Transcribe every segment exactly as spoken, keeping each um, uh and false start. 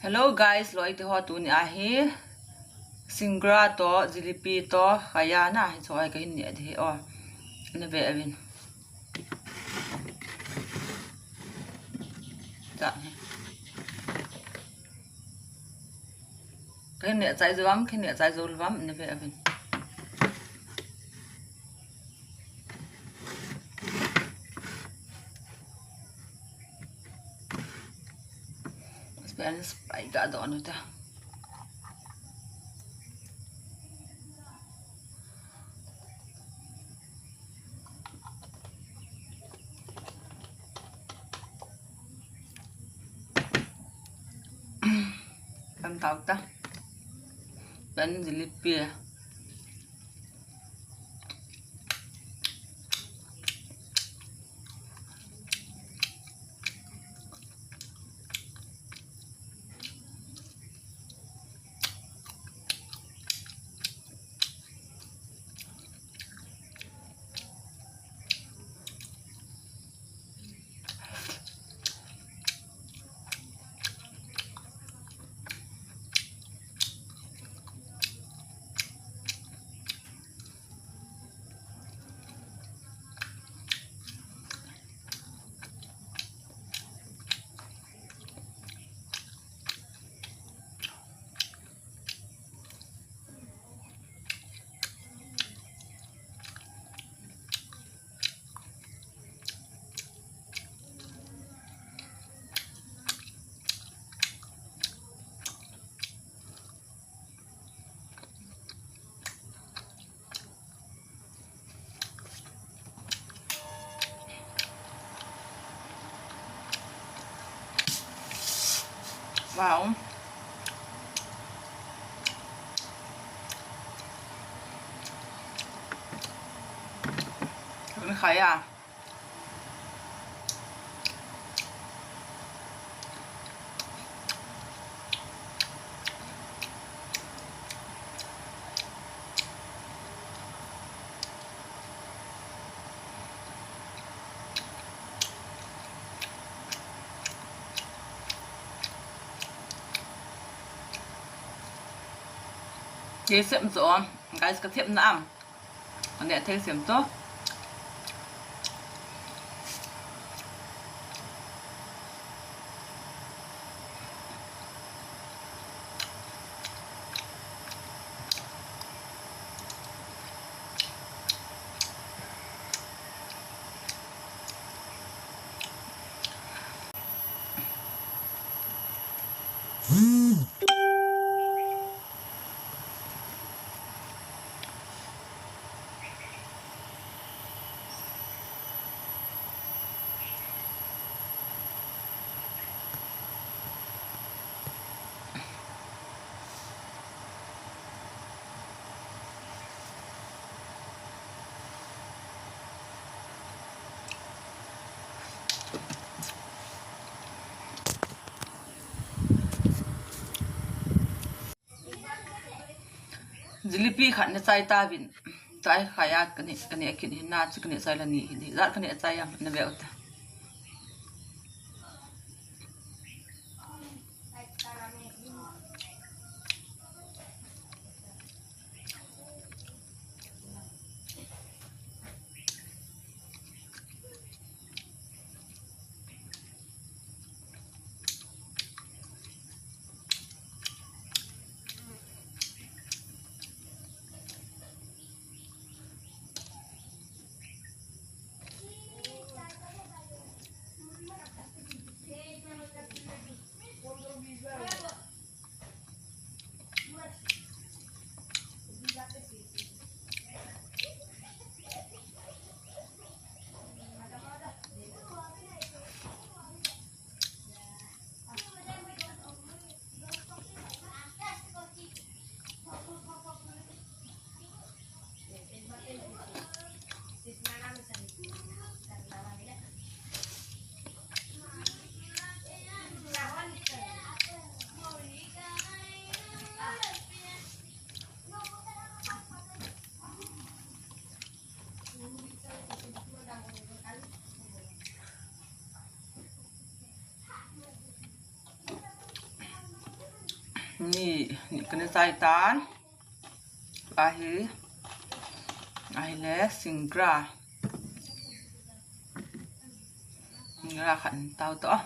Hello guys, loi te ho, tuni ahi singara to, jalebi to, khaya na hi choi kahin neh ding ahi o. Nave uvin. Ta hi. Kahin neh chai jou am, kahin neh chai jou lou am, nave uvin. Spanish pai ga don uta. Kan tau ta. Kan jalebi. Wow. Kan khaya. Thei sem cho, guys, ka thep na am. Ane thei sem to. Jalebi khat na chai ta vin. Chai khaya kani, kani akin hin na chu kani chai la ni hin. Jat kani chai am na ve uta. Ni, ni kana chai tan. Ahi, ahile singgra. Singgra khat in tao to.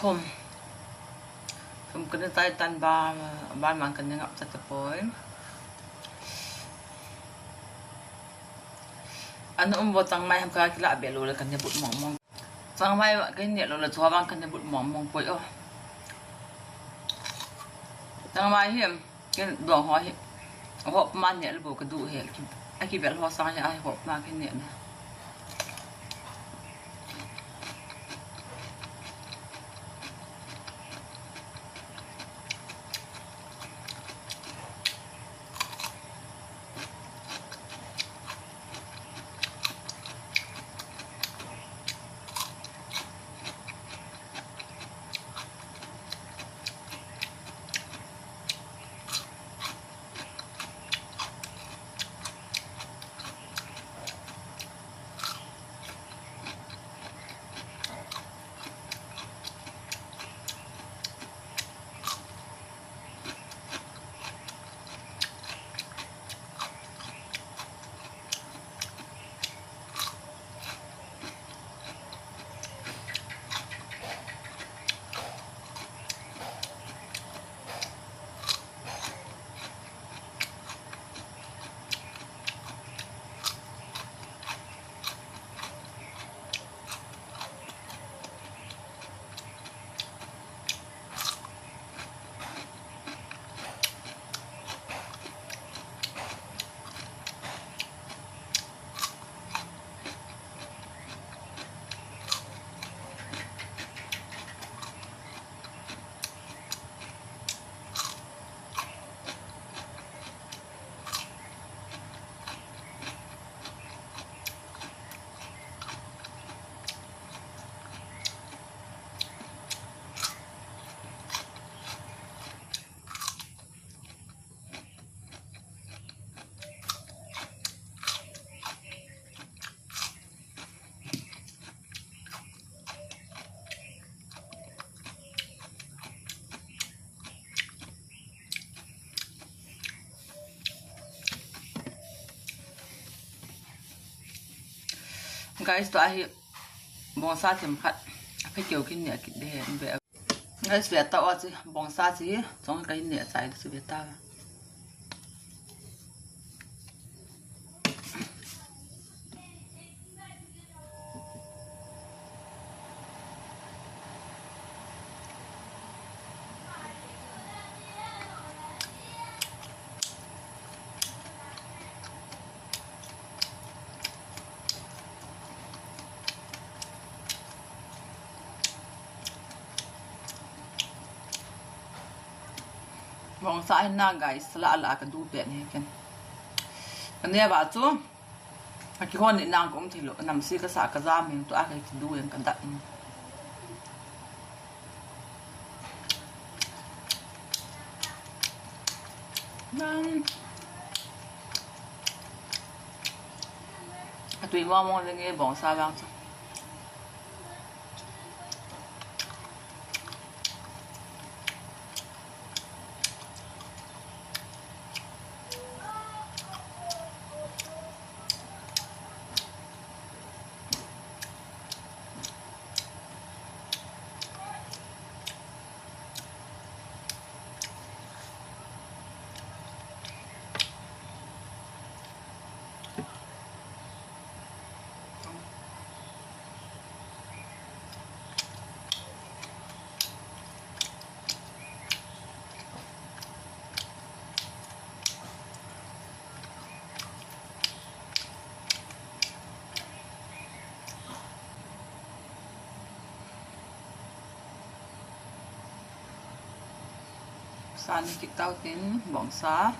Thum. Thum kana chai tan ba, ba man kana ngap cha tapoi. Ana um bo changmai ham ka kila be lo le kana but mong mong. Changmai ka ne lo le chua bang kana but mong mong poi o. Changmai hi. Ken dong ho hi. Hop ma ne le bo ka du he. Aki bel ho sang hi a hop ma ka ne na. Guys, tua hi bongsa themkhat. Aphe keu kin neh kit de hen be. Guys, ve tao a chi bongsa chi hi. Chong ka hin neh chai chu ve tao. Bongsa hin na guys, la la ka du pet ni ken. Ka neh ba chu. Akihon ni nang ka um thei lou, namse ka sa ka jam in tua ka kidu in ka dat in. Nang. Atui mong mong lenge bongsa vang chu. Sa ni kit tau tin, bongsa.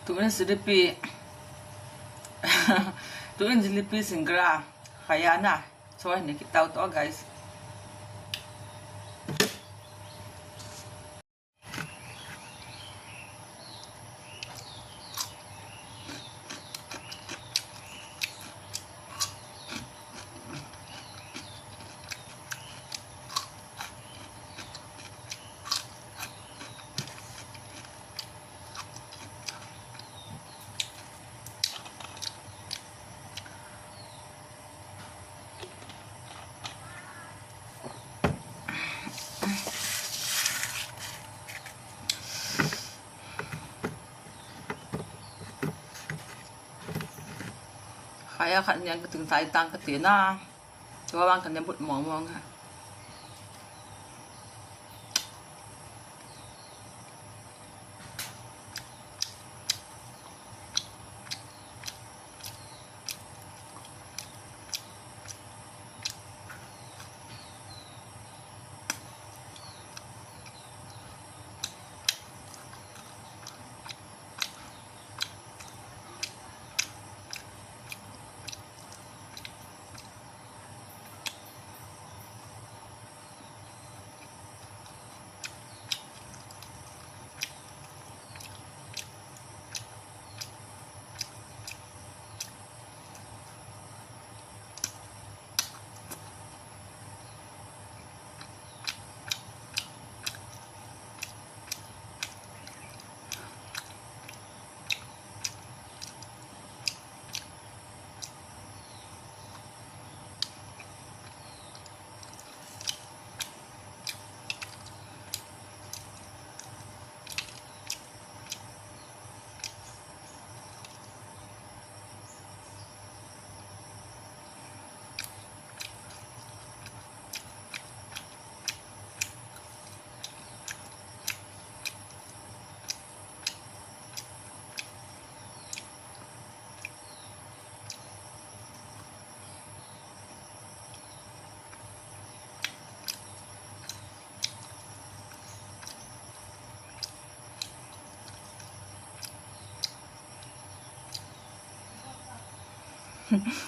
Tuin jalebi. Tuin jalebi singara. Khaya na. Choi ni kit tau to, guys. Khaya khat niang ka ting tai tang ka ti na. Tua vang ka ne but mong mong ha.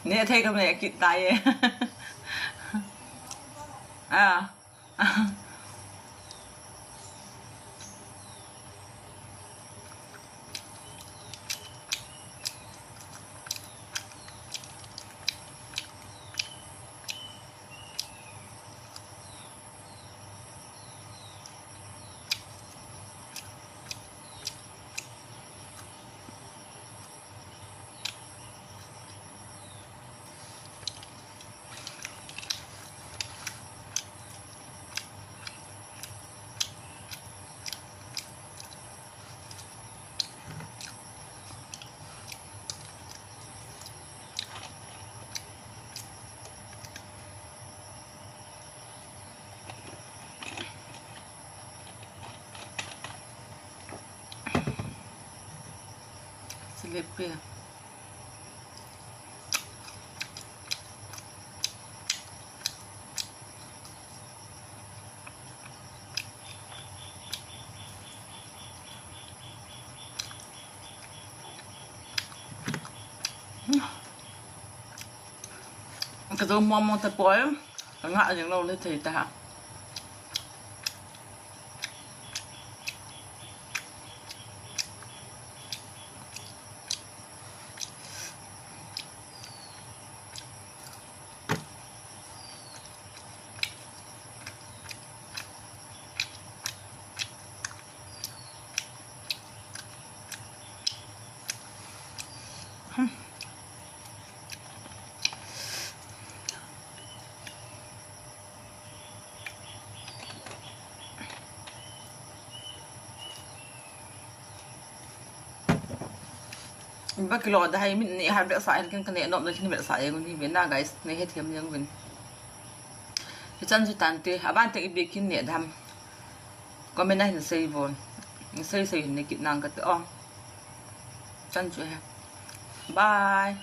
Neh thei ka neh kit tai e. Ah. Silipi. Ka zo mong mong tapoi, ka ngah jing lou le thei ta. Ba kilo da hai min ni har bek sa en ken ka neh nop na kin bek sa en ni ve na guys, nei hethem jeng uvin. Hichan chu tante, aban teng ipi kin neh dem. Comment a hin sei uvin. Sei sei hin nei kit nang kate o. Chan chu he. Bye.